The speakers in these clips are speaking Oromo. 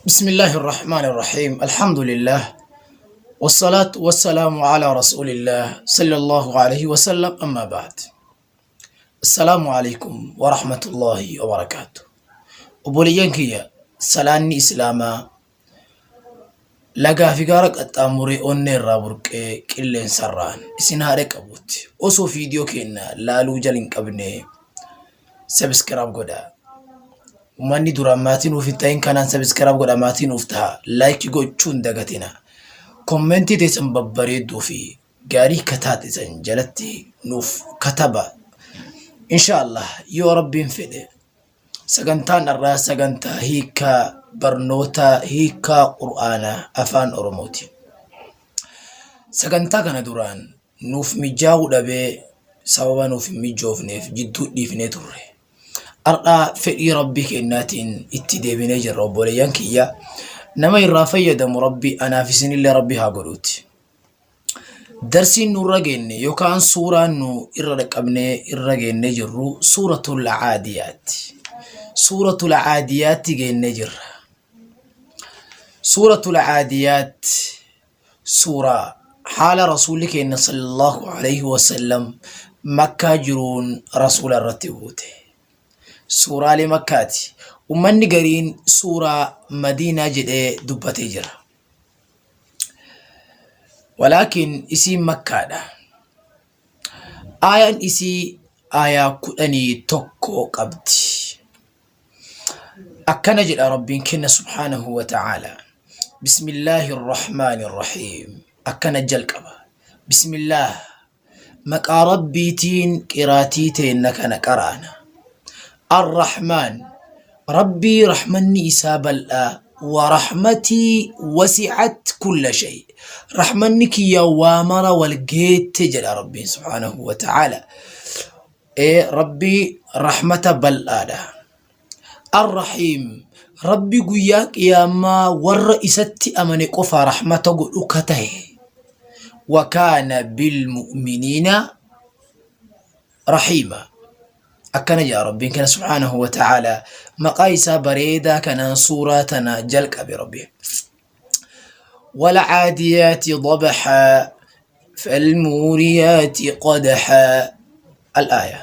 بسم الله الرحمن الرحيم الحمد لله والصلاة والسلام على رسول الله صلى الله عليه وسلم أما بعد السلام عليكم ورحمة الله وبركاته Obboleeyyan kiyya salaanni islaamaa lagaa fi gaara qaxxaamuree onnee irraa burqee qilleensarraan isin haa dhaqqabuutti osoo viidiyoo keenya laaluu jala hin qabne sabiskiraab godhaa. Uummanni duraan maatii nuuf hin ta'in kanaan sabiskiraab godha maatii nuuf ta'a. Laayikii gochuu hin dagatina. Kommentii teessan babbareedduu fi gaarii kataate san jalatti nuuf kataba. Inshaallah yoo rabbiin fedhe sagantaan har'aa sagantaa hiikaa barnoota hiikaa qur'aanaa afaan Oromooti. Sagantaa kana duraan nuuf mijaa'uu dhabee sababa nuuf hin mijoofneef jidduu dhiifnee turre. Har'a fedhii Rabbii kennaatiin itti deebinee jirra obboleeyyan kiyya. Nama irraa fayyadamu Rabbi anaaf isinillee Rabbi haa godhuuti. Darsiin nurra geenne yookaan suuraan nu irra dhaqqabnee irra geennee jirru suuratul caadiyaati. Suuratul caadiyaatti geennee jirra. Suuratul caadiyaat suuraa haala rasuulli keenya sallallahu alaihi wasallam makkaa jiruun rasuula irratti buute. Suuraalee makkaati. Ummanni gariin suuraa madiinaa jedhee dubbatee jira. Walaakin isiin makkaadha. Aayaan isii aayaa 11 qabdi. Akkana jedha Rabbiin kenna subhaanahu wa ta'aala. Bismillaahi irrahmaani irrahiim. Akkana jalqaba. Bismillaah. Maqaa Rabbiitiin qiraatii teenna kana qaraana. Arrahmaan. Rabbii rahmanni isaa bal'aa. Wa rahmatii wasi'at kulla shay. Rahmanni kiyya waa mara wal geette jedha Rabbiin subhaanahu wa ta'aala. Ee Rabbii rahmata bal'aadha. Arrahiim Rabbi guyyaa qiyaamaa warra isatti amane qofa rahmata godhu ka tahe. Wa kaana bilmu'miniina rahiima. Akkana jedha Rabbiin kana subhaanahu wa ta'aala maqaa isaa bareedaa kanaan suuraa tana jalqabe Rabbi. Walcaadiyaati dabaxaa falmuuriyaati qadaxaa al-aaya.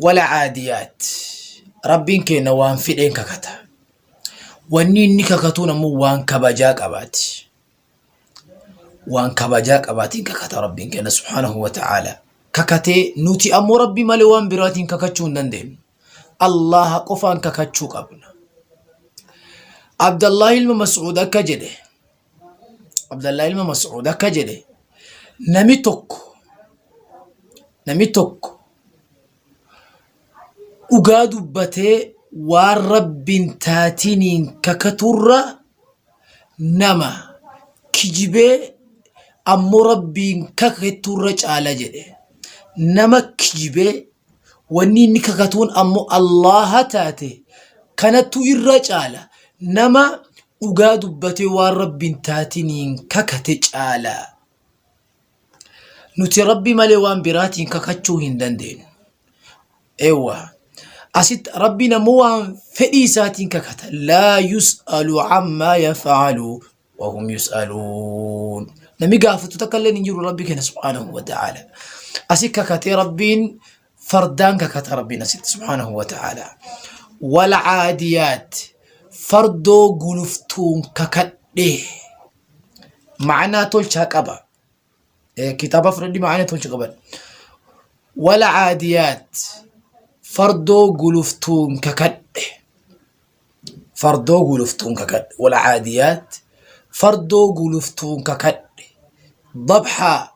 Walcaadiyaat Rabbiin keenya waan fidheen kakata. Wanni inni kakatuun ammoo waan kabajaa qabaati. Waan kabajaa qabaatiin kakata Rabbiin keenya subhaanahu wa ta'aala. Kakatee nuti ammoo Rabbi malee waan biraatiin kakachuu hin dandeenyu. Allaha qofaan kakachuu qabna. Abdallah ilma Mas'uud akka jedhe Abdallah ilma Mas'uud akka jedhe nami tokko nami tokko dhugaa dubbatee waan rabbiin taatiniin kakaturra nama kijibee ammoo rabbiin kakaturra caala jedhe. Nama kijibee wanni inni kakatuun ammoo Allaaha taate kanattu irra caala nama dhugaa dubbatee waan rabbiin taatiniin kakate caala. Nuti rabbi malee waan biraatiin kakachuu hin dandeenyu. Eewwa. Asitti rabbiin ammoo waan fedhii isaatiin kakata. Laa yus'alu ammaa yaf'alu wa hum yus'aluun. Namni gaafatu takka illee hin jiru rabbi keenya subhaanahu wa ta'aala. Asi kakatee rabbiin fardaan kakata rabbiin asitti subhaanahu wa ta'aala. Wal caadiyaat fardoo guluftuun kakadhe. Ma'anaa tolchaa qaba. Kitaaba fudhadhi ma'anaa tolcha qaban. Wal caadiyaat fardoo guluftuun kakadhe. Fardoo guluftuun kakadhe. Wal caadiyaat fardoo guluftuun kakadhe. Dabxaa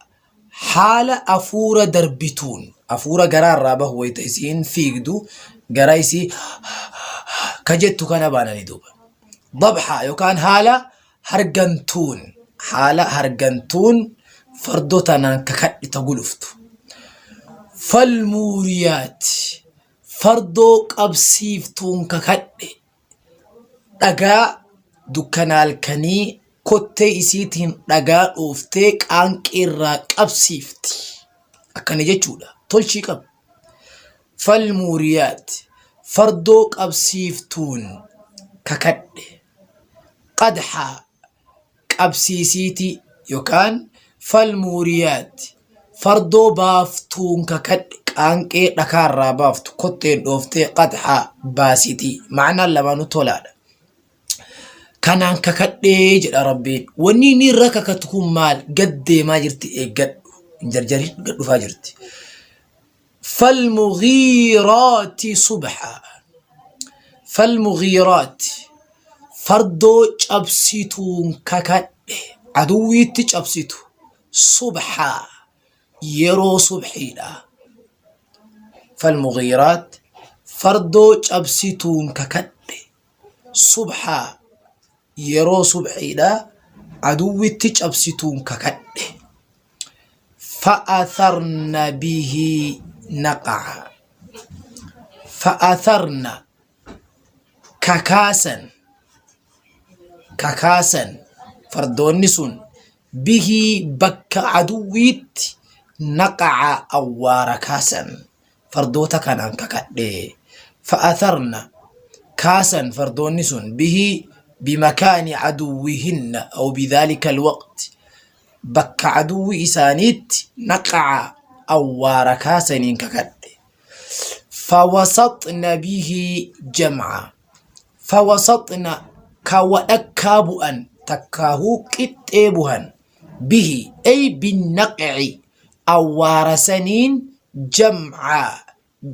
haala afuura darbituun afuura garaa irraa bahu wayita isiin fiigdu gara isii ka jettu kana baananii duuba. Dabxaa yookaan haala hargantuun haala hargantuun fardoo tanaan kakadhe ta guluftu. Falmuuriyaat fardoo qabsiiftuun kakadhe dhagaa dukkana halkanii kottee isiitiin dhagaa dhooftee qaanqee irraa qabsiifti. Akkana jechuudha. Tolchii qaba. Falmuuriyaat fardoo qabsiiftuun kakadhe. Qadxaa qabsiisiiti yookaan falmuuriyaati fardoo baaftuun kakadhe qaanqee dhakaarraa baaftu kotteen dhooftee qadxaa baasitii ma'anaan lamaanuu tolaadha. Kanaan kakadhee jedha Rabbiin. Wanni inni irra kakatu kun maal? Gad deemaa jirti eeggadhu. Hin jarjarin gad dhufaa jirti. Falmughiiraati subha. Falmughiiraati fardoo cabsituun kakadhe aduwwiitti cabsitu subha yeroo subhiidha. Falmughiiraat fardoo cabsituun kakadhe subha yeroo subhiidha aduwwitti cabsituun kakadhe. Fa'atharna bihi naqa'a. Fa'atharna kakaasan kakaasan fardoonni sun bihii bakka aduwwiitti naqa'a awwaara kaasan fardoota kanaan kakadhe. Fa'atharna kaasan fardoonni sun bihii bimakaani aduwwihinna aw bidhaalika alwaqti bakka aduwwi isaaniitti naqa'a awwaara kaasaniin kakadhe. Fawasaxna bihi jam'a. Fawasaxna ka wadhakkaa bu'an takkaahuu qixxee buhan bihi ay binnaqci awwaara saniin jam'a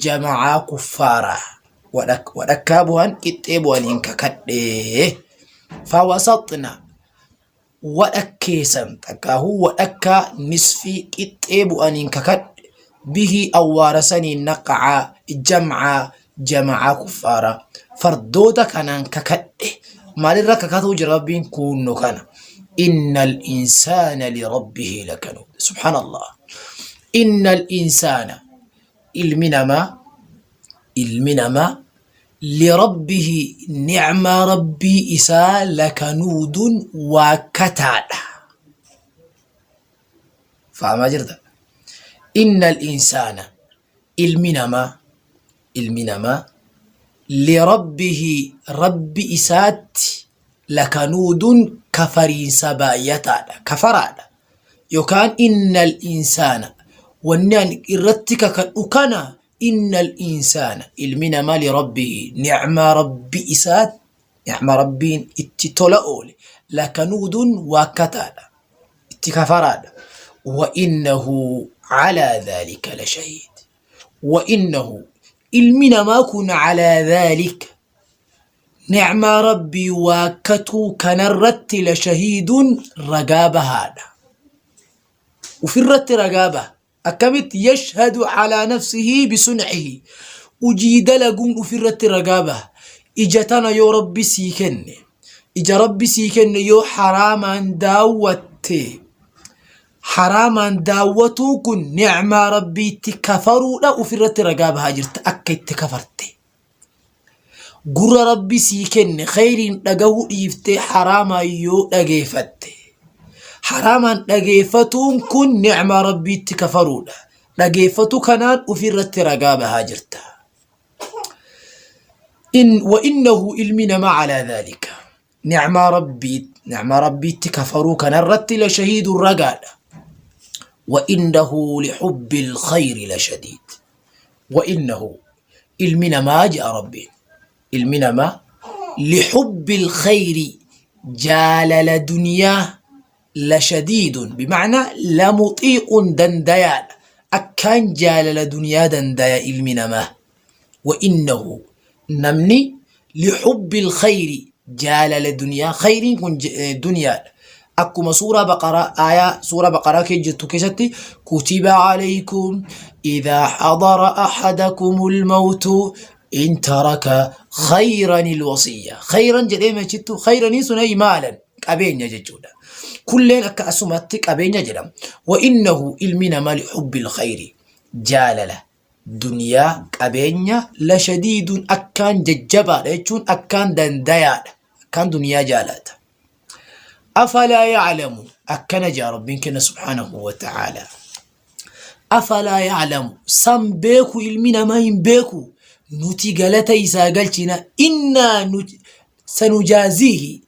jama'aa kuffaaraa wadhakkaa bu'an qixxee bu'aniin kakadhe. Fawasaxna wadhakkeessan takkaahuu wadhakkaa nisfii qixxee bu'aniin kakadhe bihii awwaara saniin naqacaa jamcaa jama'aa kuffaaraa fardoota kanaan kakadhe maalirra kakatuu jira rabbiin kuunno kana innal insaana lirabbihi lakanuud subhaanallah innal insaana ilmi namaa ilmi namaa lirabbihi ni'maa rabbii isaa lakanuudun waakkataadha. Fahamaa jirta? Innal insaana ilmi namaa ilmi namaa lirabbihi rabbi isaatti lakanuudun kafariinsa baay'ataadha kafaraadha yookaan innal insaana wanni ani irratti kakadhu kana Innal insaana ilmi namaa lirabbihi ni'maa rabbi isaa ni'maa rabbiin itti tola oole lakanuudun waakkataadha itti kafaraadha wa innahu calaa dhaalika lashahiid wa innahu ilmi namaa kun calaa dhaalika ni'maa rabbii waakkatuu kanarratti lashahiidun ragaa bahaadha ufirratti ragaa baha Akkamitti yashhadu calaa nafsihi bisun'ihi ujii dalaguun ufirratti ragaa baha. Ija tana yoo rabbi sii kenne ija rabbi sii kenne yoo haraamaan daawwatte haraamaan daawwatuu kun ni'maa rabbiitti kafaruudha ufirratti ragaa bahaa jirta akka itti kafarte. Gurra Rabbi sii kenne kheyriin dhagahuu dhiiftee haraamaan yoo dhageeffatte. Haraamaan dhageeffatuun kun ni'maa Rabbiitti kafaruudha. Dhageeffatu kanaan ofirratti ragaa bahaa jirta. In wa innahu ilmi namaa calaa dhaalika. Ni'maa Rabbii ni'maa Rabbiitti kafaruu kanarratti la shahiidun ragaadha. Wa innahu lihubbil khayri la shadiid. Wa innahu ilmi namaa je'a Rabbiin ilmi namaa lihubbil khayri jaalala duniyaa la shadiidun bimacnaa la muxiiqun dandayaadha akkaan jaalala duniyaa dandaya ilmi namaa wa innahu namni lihubbil khayri jaalala duniyaa khayriin kun duniyaadha akkuma suuraa baqaraa aayaa suuraa baqaraa kee jirtu keessatti kutiba alaykum idaa xadara axadakumul mawtu in taraka khayran ilwasiyya khayran jedhee mechittu khayranii sun ay maalan qabeenya jechuudha kulleen akka asumatti qabeenya jedhama wa innahu ilmi namaa lihubbil khayri jaalala duniyaa qabeenya la shadiidun akkaan jajjabaadha jechuun akkaan dandayaadha akkaan duniyaa jaalata Afalaa ya'lamu akkana jaa Rabbiin kenna subhaanahu wa ta'aalaa. Afalaa ya'lamu san beeku ilmi namaa hin beeku nuti galata isaa galchina innaa nuti Sanujaaziihi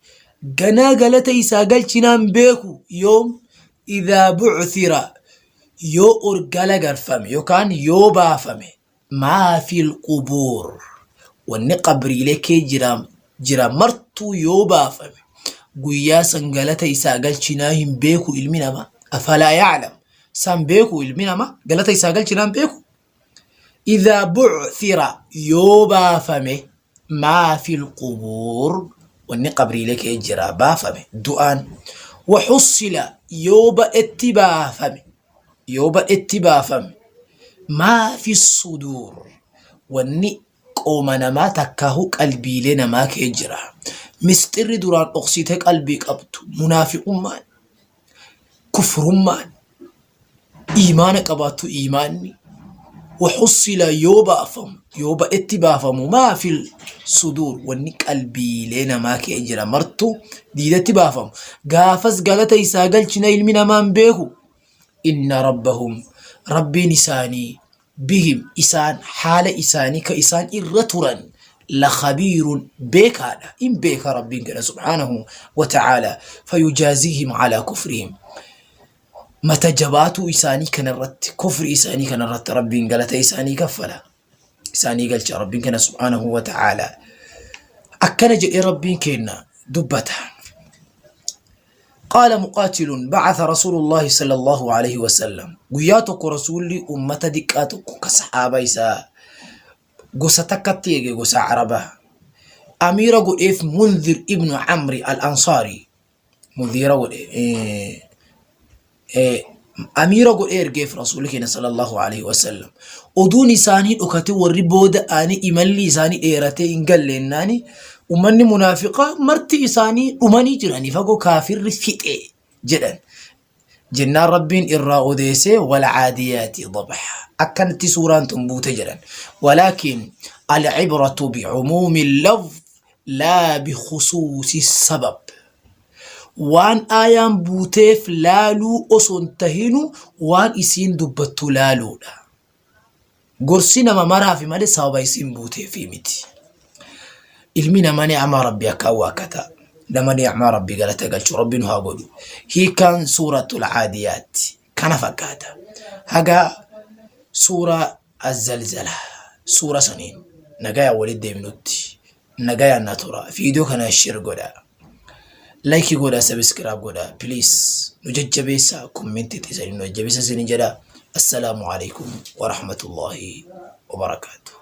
ganaa galata isaa galchinaan beeku yoom idhaa bu'thira yoo orgala garfame yookaan yoo baafame maa fil qubuur wanni qabriilee kee jira jira martuu yoo baafame guyyaa san galata isaa galchinaa hin beeku ilmi namaa afalaa ya'lam san beeku ilmi namaa galata isaa galchinaa hin beeku Idhaa bu'thira yoo baafame maa fil qubuur wanni qabriilee kee jira baafame du'aan wa hussila yoo ba'etti baafame yoo ba'etti baafame maa fi suduur wanni qooma namaa takkaahu qalbiilee namaa kee jira misxirri duraan dhoksite qalbii qabdu munaafiqummaan kufrummaan iimaana qabaattu iimaanni waxussila yoo baafamu yoo ba'etti baafamu maa fil suduur wanni qalbiilee namaa kee jira martu diidatti baafamu gaafas galata isaa galchina ilmi namaa hin beeku inna rabbahum rabbiin isaanii bihim isaan haala isaanii ka isaan irra turan lakhabiirun beekaadha in beeka rabbiin kenna subhaanahu wa ta'aala fayujaaziihim alaa kufrihim mata jabaatuu isaanii kanarratti kufri isaanii kanarratti rabbiin galata isaanii kaffala isaanii galcha rabbiin kenna subhaanahu wa ta'aala akkana jedhee rabbiin kenna dubbata قال مقاتل بعث رسول الله صلى الله عليه وسلم guyyaa tokko rasuulli ummata diqqaa tokko ka sahaaba isaa gosa takkatti eege gosa arabaa amiira godheef munzir ibnu amri al ansaari munzira godhe amiira godhee ergeef rasuulli keenya sallallahu alaihi wasallam oduun isaanii dhokate warri booda aanii imalli isaanii dheeratee hin galleennaani ummanni munaafiqaa marti isaanii dhumanii jiranii fagoo kaafirri fixe jedhan jennaan rabbiin irraa odeessee wal caadiyaati dabha akkanatti suuraan tun buute jedhan walaakin alcibratu bicumuumi lafz laa bikhusuusi sabab Waan aayaan buuteef laaluu osoo hin tahinu waan isiin dubbattu laaluudha. Gorsi nama maraafi malee sababa isiin buuteefi miti. Ilmi nama ni'amaa Rabbii akkaan waakkata. Nama ni'amaa Rabbii galata galchu Rabbi nu haa godhu. Hiikaan suuratul Aadiyaat kana fakkaata. Haga suuraa Az-Zalzala suura saniin nagayaan walitti deebinutti nagayaan na tura. Viidiyoo kana share godha. Like godha, subscribe godha. Please nu jajjabeessa, comment isin nu jajjabeessa isin jedha. Assalaamu alaikum wa rahmatullahi wa barakaatuh.